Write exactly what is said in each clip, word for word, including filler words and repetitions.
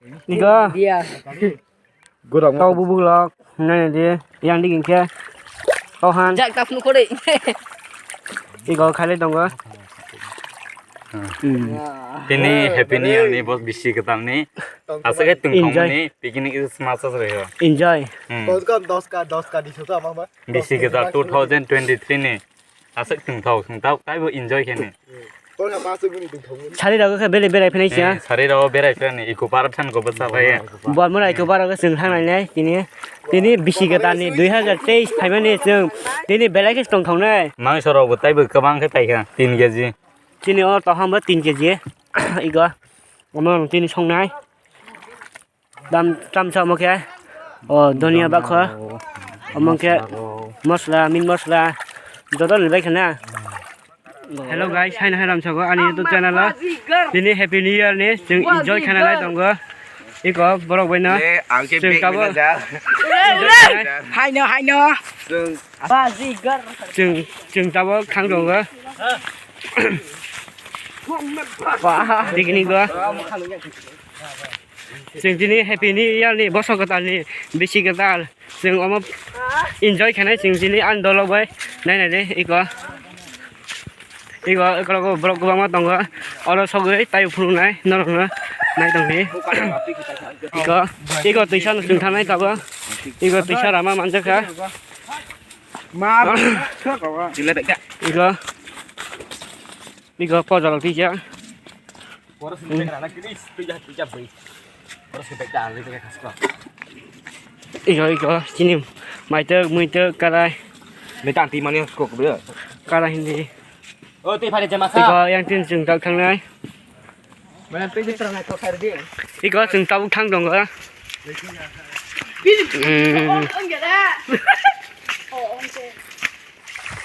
Igo. Dia. Tau bubuk lok, nai di, yang di gingke. Tau han. Jak tap nukho dei. Igo khailai tongo. Hmm. Tini Happy New Year ni bos bisi kwtal ni. Aswk khe tongthok mani picnic is masa sari ho. Enjoy. Hmm. Kos kos dos ka, dos ka di soto ama ba. Bisi kwtal two thousand twenty-three ni. Aswk tongthok, tongthok, taibo enjoy khe ni. Sari rok khe bele berai phinai siya. Eh, sari rok berai phinai, Eco Park than ko bwsa phai. Bormora Eco Park o chwng thangnai nai tini. Tini bisi kwtal ni dui hazar teis phaimani chwng tini belai khe tongthok nai. Mangso rok bo taibo kwbang khe paikha, tin K G. Chini o toham bo tin K G. Igo. Omo tini songnai. Dam tamsa omo khe, o, dhoniya bakho, omo khe mosla, meat mosla, joto ni bai khana. Hello guys, haino hai ramsago ani YouTube channel o. Tini Happy New Year ni chwng enjoy khana lai tongo. Iko borok bai no. Chwng tabo. Haino, haino. Chwng, chwng tabo khang tongo. Picnic o. Chwng tini Happy New Year ni bosok kwtal ni bisi kwtal. Chwng omo enjoy khainai chwng tini ani dolo bai nai nai de iko. Iko iko borok kwbangma tongo. Oro sogwi tai phunuknai norokno nai tongdi. Iko iko twisa no chwng thangnai tabuk. Iko twisa rama manjakha. Iko iko pojalok twijak. Iko, iko, chini maitok, muitok, karai. Karai hindi. Iko, yang tin chwng tak thangnai. Iko, chwng tabuk thang tongo. Hmm.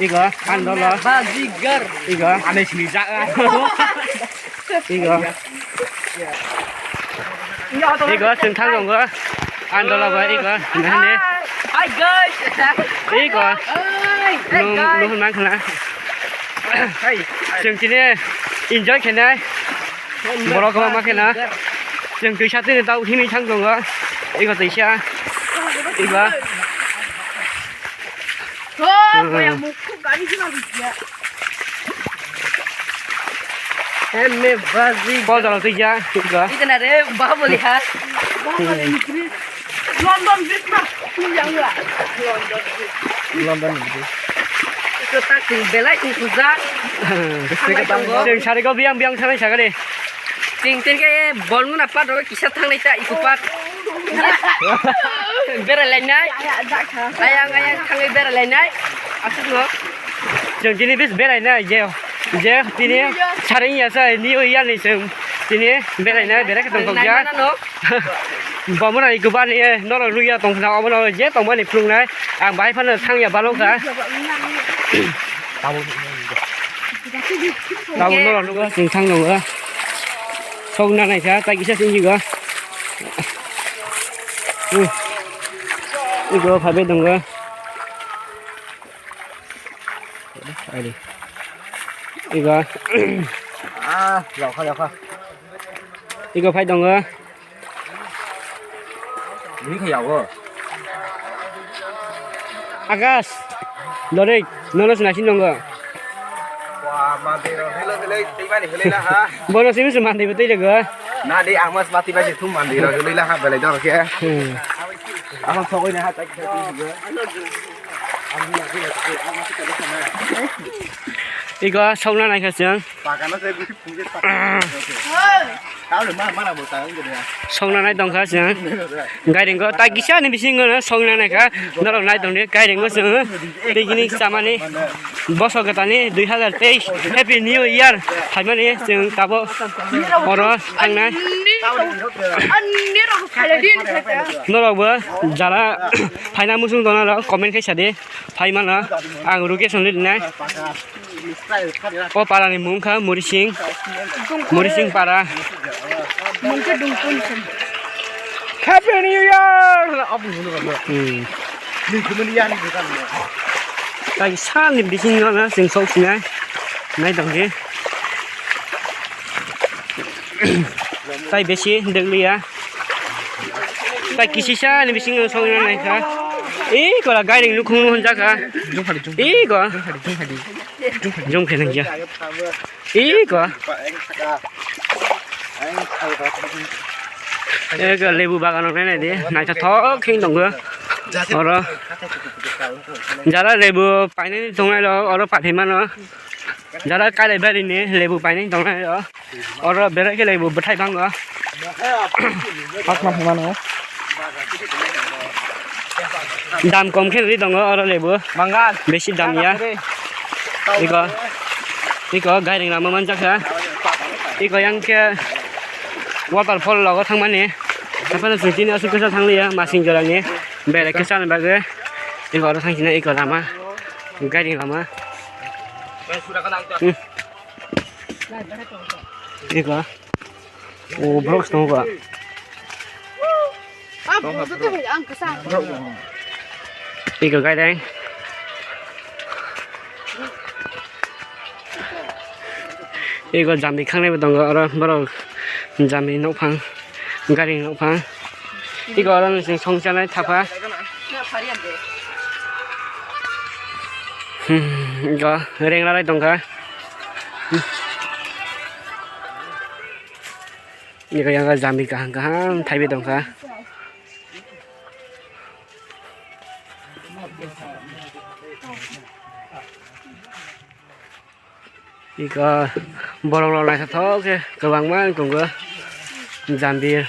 Iko, andolo. Bajigar. Iko. Ane sini jaga. Iko. Iko, chwng thang tongo. Andolo ba, iko. Nahani. Hi, guys. Iko. Hi. Hey, guys. Nuhun mang khana. Hey. Chwng tini enjoy khainai. Borok kwbangma kheno. Chwng twisa tini tau himwi thang tongo. Iko twisa. Iko. Oh, boya mukhu gari sima biya. Emme bazi. Ko jalo twi ja. Iko. Itna re, Bahubali ha. Bahubali ni London Bridge ma, yang la. London Bridge. London Bridge. Ito tak ting belai ting kuja. Chwng sari ko biang biang thangnai sagari. Ting ting ke bol muna pat ro kisa thangnai ta iku pat. Berai lainai. Ayang ayang thangwi berai lainai. Asuk no. Chwng tini bis berai nai je. Je tini sari ya sa ni o ya ni chwng tini berai nai berai ka tong tong ja. Bomrani kubani, eh, norok nukya tongphano, obono je tongmani phunuknai. Ang bahai phano thangya balokha. Tabuk norok nukha, chwng thang tongo. Sokna naikha, tai kisa chwng jigo. Hmm. Igo phabe tongo. Ari. Igo. Ah, yaukha, yaukha. Igo phai tongo. Ini khe yago. Akas. Lorik, nono sinasin tongo. Wah, mandi ro, hello, hello, tei mani hello na ha. Bono simi se mandi betai jago. Na di, ang mas mati basi thum mandi ro, hello na ha, belai dor khe. Hmm. Ang sogoi na ha, tai khe. Iko sokna naikha chwng. Sokna nai tongkha chwng. Gairing go tai kisa ni bisingo sokna naikha. Norok nai tongdi gairing go chwng. Picnic chamani bosok kwtalni dui hazar teis Happy New Year phaimani chwng tabuk oro thangnai. Norokbo jara phaina muchung tongna rok comment khe sadi. Phai mano, ang location rinai. O para ni mung kha Murising. Murising para. Mung khe Dungpun. Happy New Year! Hmm. Tai sal ni bisingo no chwng sok sinai. Nai tong di. Tai besi dwk liya. Ta kisisa ni bisingo songna naikha. Iko la gairing nukhung nuhun jaka. Iko. Jumkhe nangya. Iko. Ego lebu bagan rok nainai di, naithothok khe tongo. Oro jara lebu painani tongnai rok oro paithai mano. Jara Kailaibari ni lebu painani tongnai rok oro berai khe lebu bwthai bango. Hakma hwnmano. Dam kom khe ri tongo oro lebu. Mangal. Besi dam ya. Iko, iko gairing lama manjakha. Iko yang khe waterfall logo thangmani. Haphano chwng tini aswk kisa thangliya masing jorani. Belai kisa ni bagwi. Iko oro thangchina iko lama. Gairing lama. Hmm. Iko. O, borok se tongo ba. Iko gaideng. Iko jambi khangnai bo tongo oro borok jambi nokphang, gari nokphang. Iko oro ni song chanai thapa. Hmm, iko reng lalai tongkha. Iko yang jambi kaham kaham thaibi tongkha. Iko borok rok naithothok khe kwbangma wng tongo jambi.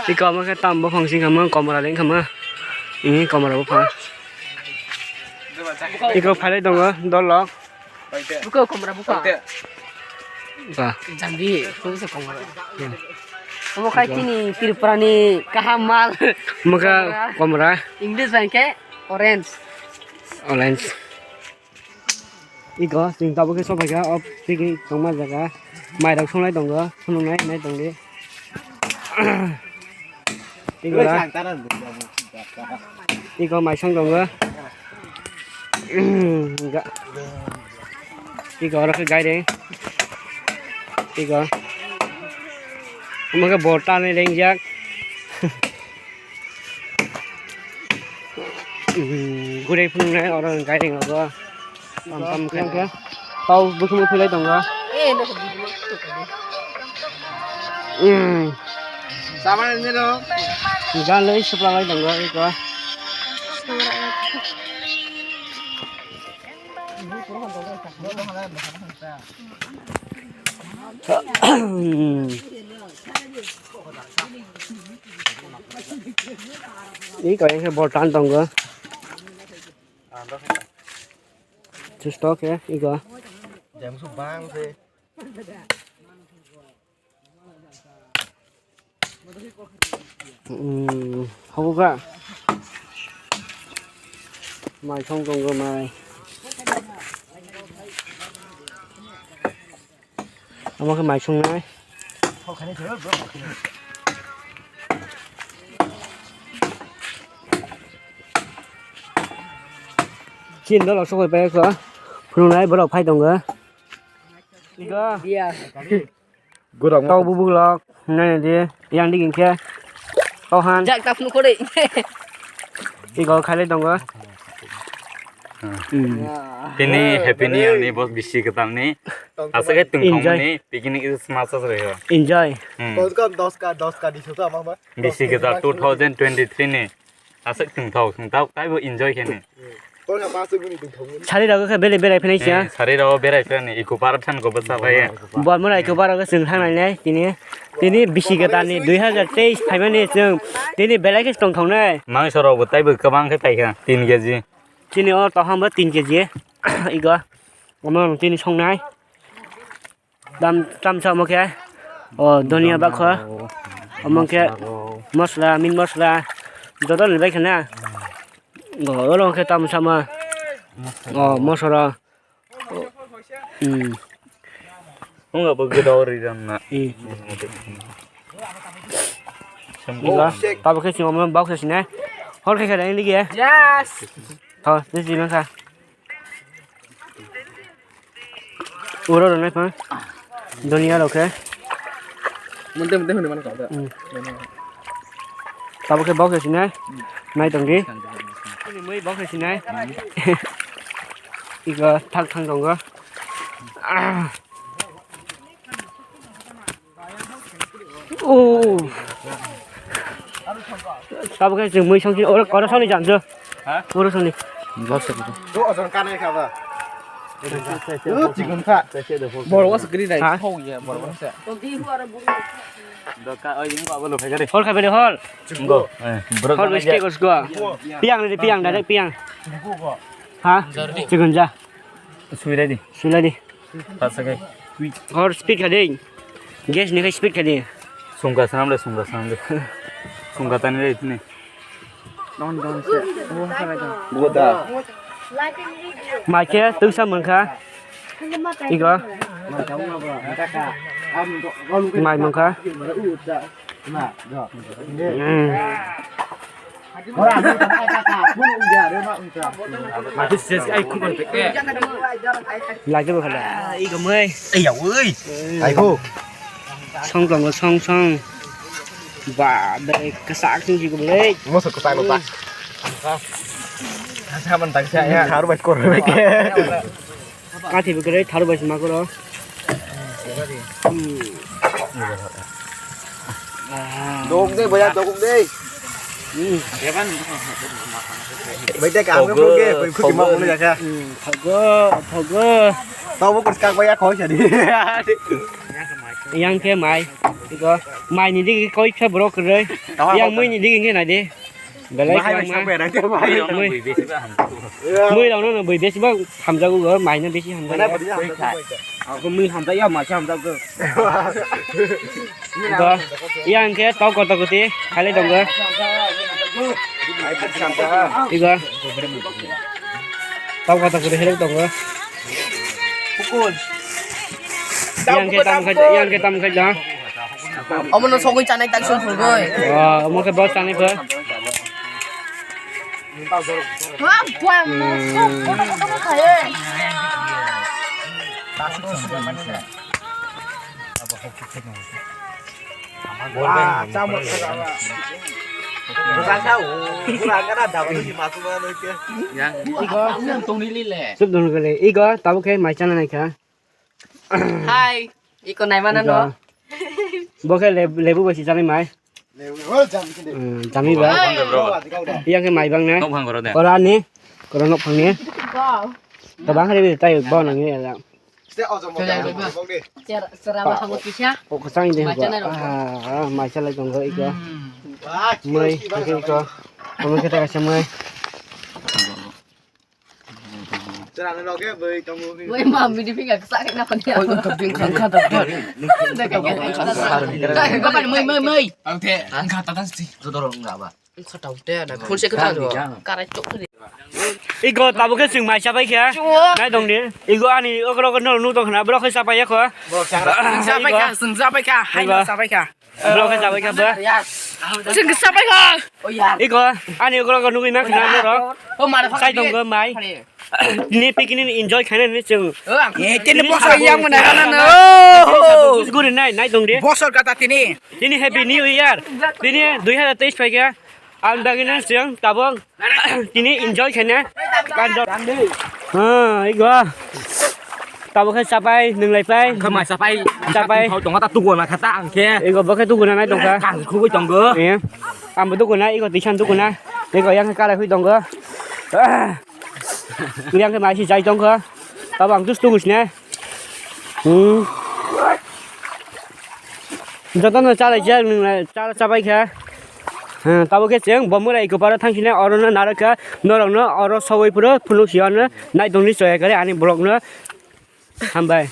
Iko omo khe tam buphang sing kama komora ring kama. Ini komora buphang. Iko phalai tongo dol rok. Buka komra buka. Ba. Jambi, buka komra. Omo khai tini Tripura ni kaham mal. Muka komra. English bai khe orange. Orange. Iko, chwng tabuk khe sopaikha, o picnic tongma jaga. Mairok songlai tongo, phunuknai nai tongdi. Iko da. Iko maisong tongo. Ga-, iko oro khe gaireng. Iko. Omo khe bo tanwi rengjak. Gurui phunuknai oro gaireng rogo. Tam tam khe. Tau bukhumui philai tongo. Gan lai supra lai tongo iko. Iko yang khe bol tan tongo. Justo khe iko. Jam su bang se. Hmm, hogo ga. Mai song tongo mai. Omo khe mai songnai. Chini dolo sokoi pai kho. Phunuknai borok phai tongo. Iko. Iya. Tau bubuk lok. Nai di. Yang di gingkhe. Tau han. Jak ta phunuk kore. Iko khalai tongo. Hmm. Tini Happy New Year ni bo bisi kwtal ni. Aswk khe tongthok mani picnic is masa sre ho. Enjoy. Hmm. Dos ka, dos ka, dos ka di soto ama ba. Bisi kwtal two thousand twenty-three ni. Aswk tongthok, tongthok, taibo enjoy khe ni. Sari rok khe belai berai phinai siya. Eh, sari rok berai phinai, Eco Park than ko bwsa bai. Bormora Eco Park khe chwng thang nai nai tini. Tini bisi kwtal ni dui hazar teis phaimani chwng. Tini belai khe tongthok nai. Mangso rok bo taibo kwbang khe paikha, tin K G. Chini o toham bo tin K G. Igo. Omo tini songnai. Tam, tam samo khe. O, dhania bakho. Omo khe mosla, meat mosla. Joto ni bai khana. Go, oro khe tam samo. O, mosoro. Hmm. Wngkha bo gwdao ri rang na. Hmm. Iba, tabuk khe chwng omo bok se sinai. Hor khe khe dai nigi. Yes. Tho, nisi nang kha. Uro rw nai phang. Doniya rok khe. Munte munte hwnwi mano kok. Hmm. Tabuk khe bok khe sinai. Nai tongdi. Mui bok khe sinai. Iko thak thang tongo. Ah. Oh. Tabuk khe chwng mui songsi oro, oro songni jang jo. Ha? Oro songni. Bo ojon kanai kha ba. Chikon kha. Borok was gri dai. Ha? Khong ya borok was. Doka oi jing ba bolo phai gari. Hol kha bele hol. Go. Hol mistake os go. Piang ni piang, direct piang. Ha? Chikon ja. Sui ready. Sui ready. Pasa kai. Hor speed kha dei. Gas ni kai speed kha dei. Sungka sanam le, sungka sanam le. Sungka tani le itni. Don don se. Buda. Mai khe tungsa mankha. Igo. Mai mankha. Hmm. Lagi bo khala. Ego mai. Ai ko. Song tongo song song. Ba dai kasak sing sing ko le. Mo so kasak lo ta. Kasak man tak sa ya. Haru bai kor bai ke. Kathi bwkrwi tharu bai sima koro. Dok de, boya, dok de. Bai de, kamu ke, bai phuti mau ngulu ya kha. Thogo, thogo. Tau bo kurskak boya khoi sadi. Yang khe mai. Iko mai ni digi koi khe borok kwrwi. Yang mui ni digi khe nai de. Belai bahai kwbangma. Bai sampai ada dia, bahai. Mui. Mui rok no bui besi ba hamjago go, mai no besi hamjago. Mana beri hamjago. Aku mui hamjak ya, masa hamjak go. Go. Yang ke tau koto koti, kali dong go. Igo. Tau koto koti, helek dong go. Yang ke tam khai, yang ke tam khai dong. Omo no sogwi chanai tak song phurgwi. Oh, omo khe bo chanai pho. Ha, buai mo, sok, koto, koto, koto khaye. Ah, chamok khaga. Bukan tahu, bukan kada dapat di masuk mana ke. Yang. Igo, yang tong lili le. Sub dong kele. Igo, tabo khe mai chana nai kha. Hai, iko naimana no. Bo khe leb-, lebu bai si chani mai. Lebu, oh, jam kini. Hmm, jami ba. Hai. Iya khe mai bang ne. Nok phang koro de. Kora ni, kora nok phang ni. Wow. Tabang hari bi tai bo nang ni ya. Ste ojo mo. Chera, chera, chera. Chera, chera, ma hango kisa. O khosang de. Mai chana ro. Ah, ah, mai chalai tong go iko. Hmm. Mai, iko. Kamu kita kasih mai. Woi, ma, mini finger kesak kena apa dia? Oi, untuk ding khang kha dak. Dak, dak, dak. Dak, dak, mai, mai, mai. Ang the, ang kha ta ta si. Jodor enggak, Pak. Kha ta te, ada. Phone se kha ta. Karai chok ni. Igo, tabo khe chwng mai chapai kha. Nai dong ni. Igo ani okro okro no nu tong khna, bro khe chapai ya kho. Chapai kha, chwng chapai kha, hai no chapai kha. Bro khe chapai kha ba. Chwng khe chapai kha. Iko ani ukulok nugwi ma khna norok. Sai tongo mai. Tini picnic enjoy khaina hinwi chwng. Eh, tini bosor yang mana kana no. Guri nai, nai tong de. Bosor kata tini. Tini happy new year. Tini dui hazar teis phaikha. Ang bagwi no chwng tabok. Tini enjoy khaina. Kanjok. Ha, igo. Tabo khe chapai, nwnglai pai. Khe mai chapai. Chapai. Thau tongo ta tugo na kha ta ang khe. Igo bo khe tugo na nai tong kha. Kang khugui tongo. Eh. Ang bo tugo na, igo tisan tugo na. Igo yang khe kalai hui tongo. Ah. Yang khe mai si jai tong kha. Tabo ang tus tugo sne. Hmm. Jotono chalai jak nwnglai, chala chapai kha. Hmm, tabo khe chwng bo mwrai kuparo thang sina oro no narwk kha, norok no oro sogwi phuru phunuk si ano nai tongni choya kare ani borok no. Hambai.